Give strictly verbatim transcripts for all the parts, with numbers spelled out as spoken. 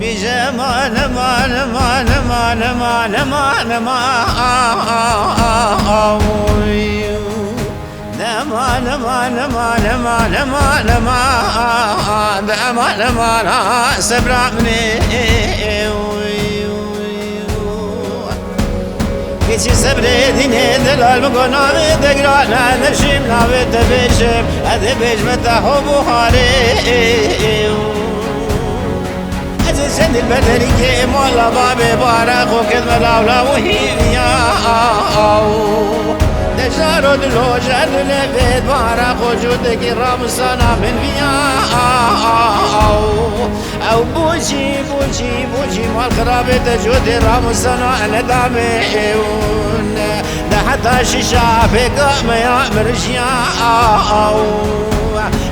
Bêje eman, eman, eman, eman, eman, eman, eman, a, a, a, a, oy. Eman, eman, eman, eman, eman, eman, eman, a, sebra min ê, oy, oy, oy. Keçî sebrê dînê delal, min got navê te giran e, neşîm navê te bêjim, ez ê bêjme te ho buharê. Ez ê çendî li ber derîkê mala babê bare xwe kedme lawla û hîviya. Dejaro dilo jer dilê vê bare xwe cûdekî ramusana min viya. Ew bûjî, bûjî, bûjî mal xirabê te cotê ramusana nedamê ewin. De heta şişa pêka me ya mirjiya.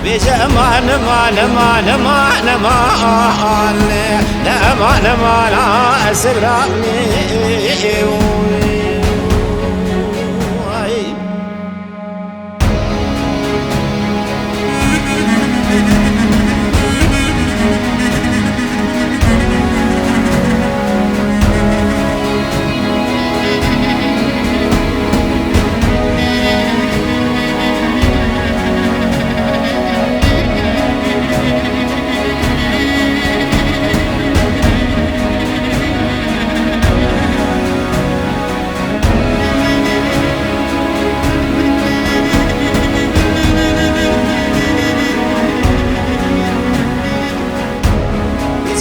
Bêje eman, eman, eman, eman, eman. De eman, eman, a, sebra min ê.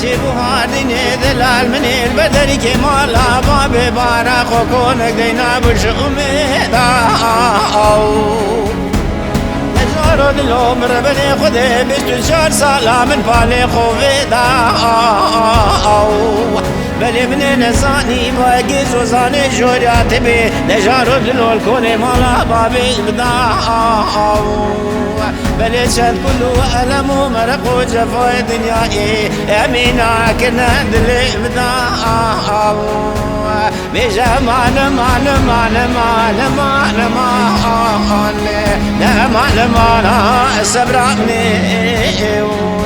Çi buhar dînê delal min ê li ber derîkê mala babê bare xwe konek deyna bi ji umêda. Hejaro dilo min rebenê Xwedê bîst û çar sala min palê xwe vêda. Belê min ê nezanî ba gizo zanê joriya tibê. Dejaro dilo li konê mala babê bida. Belê çend kul û elem û mereq û cefayê dinyayê emîna kirine dilê bida. Bêje eman, eman, eman, eman, eman, eman, eman, ne eman, eman, a, sebra min ê.